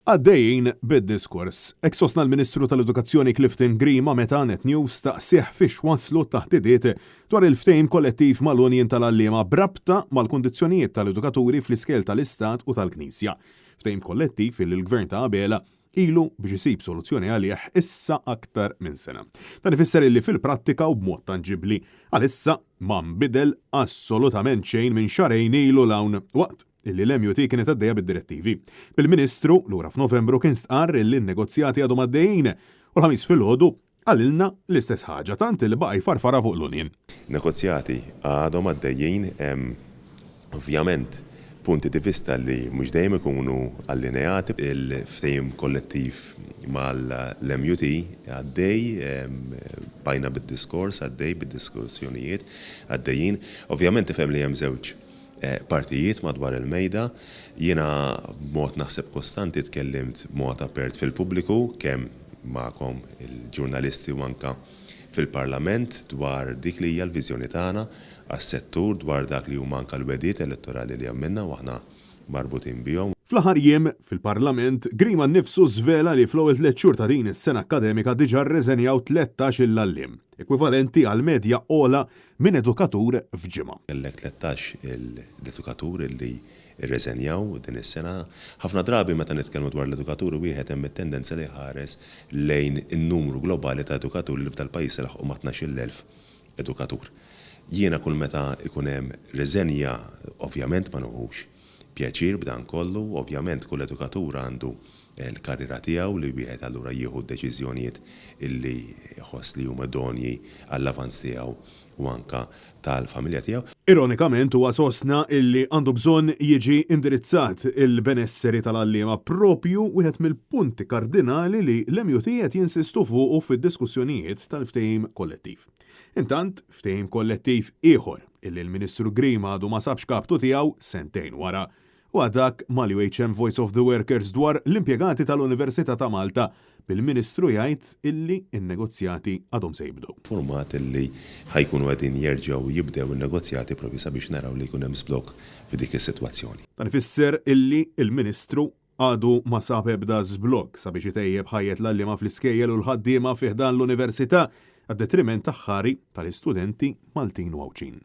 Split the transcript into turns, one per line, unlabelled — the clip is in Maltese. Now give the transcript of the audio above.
Għaddejjin bid-diskors. Hekk sostna l-Ministru tal-Edukazzjoni Clifton Grima meta Net News staqsieh fiex waslu t-taħdidiet dwar il-ftehim kollettiv mal-Union tal-Għalliema b'rabta mal-kundizzjonijiet tal-edukaturi fl-iskejjel tal-Istat u tal-Knisja. Ftehim kollettiv illi l-Gvern ta' Abela ilu biex isib soluzzjoni għalih issa aktar minn sena. Dan ifisser illi fil-prattika u b'mod tanġibbli, għalissa ma nbidel assolutament xejn minn xahrejn ilu 'l hawn, waqt illi l-MUT kienet għaddejja bid-direttivi. Bil-Ministru, lura f'Novembru kien stqarr illi n-negozjati għadhom għaddejjin u l-Ħamis filgħodu qalilna l-istess ħaġa tant illi baqa' jfarfarha fuq l-union.
Negozjati għadhom għaddejjin, hemm ovvjament punti di vista li mhux dejjem ikunu allineati. Il-ftehim kollettiv mal-MUT għaddej, bqajna bid-diskors għaddej, bid-diskussjonijiet għaddejjin. Ovvjament tifhem li hemm żewġ partijiet madwar il-mejda. Jiena b'mod naħseb kostanti tkellimt b'mod apert fil-pubbliku, kemm magħkom il-ġurnalisti u anke fil-Parlament dwar dik li hija l-viżjoni tagħna għas-settur, dwar dak li huma anke l-wegħdiet elettorali li għamilna u aħna marbutin bihom.
Fl-aħħar jiem, fil-Parlament, Grima nnifsu żvela li fl-ewwel tliet xhur ta' din is-sena akkademika diġà rreżenjaw 13-il għalliem, ekwivalenti għal medja ogħla minn edukatur f'ġimgħa.
Kellek 13 il edukatur li rreżenjaw din is-sena. Ħafna drabi meta nitkellmu dwar l-edukaturi wieħed hemm it-tendenza li jħares lejn in-numru globali ta' edukaturi li f'dal-pajjiż ilaħħqu ma' 12,000 edukatur. Jiena kull meta jkun hemm riżenja ovvjament ma nieħux pjaċir b'dan kollu, ovvjament kull edukatur għandu l-karriera tiegħu li wieħed allura jieħu d-deċiżjonijiet illi jħoss li huma idonji għall-avanz tiegħu u anke tal-familja tiegħu.
Ironikament huwa sostna illi għandu bżonn jiġi indirizzat il-benesseri tal-għalliema, proprju wieħed mill-punti kardinali li l-MUT qed jinsistu fuqu fid-diskussjonijiet tal-ftehim kollettiv. Intant, ftehim kollettiv ieħor illi l-Ministru Grima għadu ma sabx kaptu tiegħu sentejn wara huwa dak mal-UHM Voice of the Workers dwar l-impjegati tal-Università ta' Malta, bil-Ministru jgħid illi n-negozjati għadhom se jibdew.
Infurmat illi ħa jkunu qegħdin jerġgħu jibdew in-negozjati proprju sabiex naraw li jkun hemm żblokk f'dik is-sitwazzjoni.
Dan ifisser illi l-Ministru għadu ma sab ebda żblokk sabiex itejjeb ħajjet l-għalliema fl-iskejjel u l-ħaddiema fi ħdan l-Università għad-detriment aħħari tal-istudenti Maltin u Għawdxin.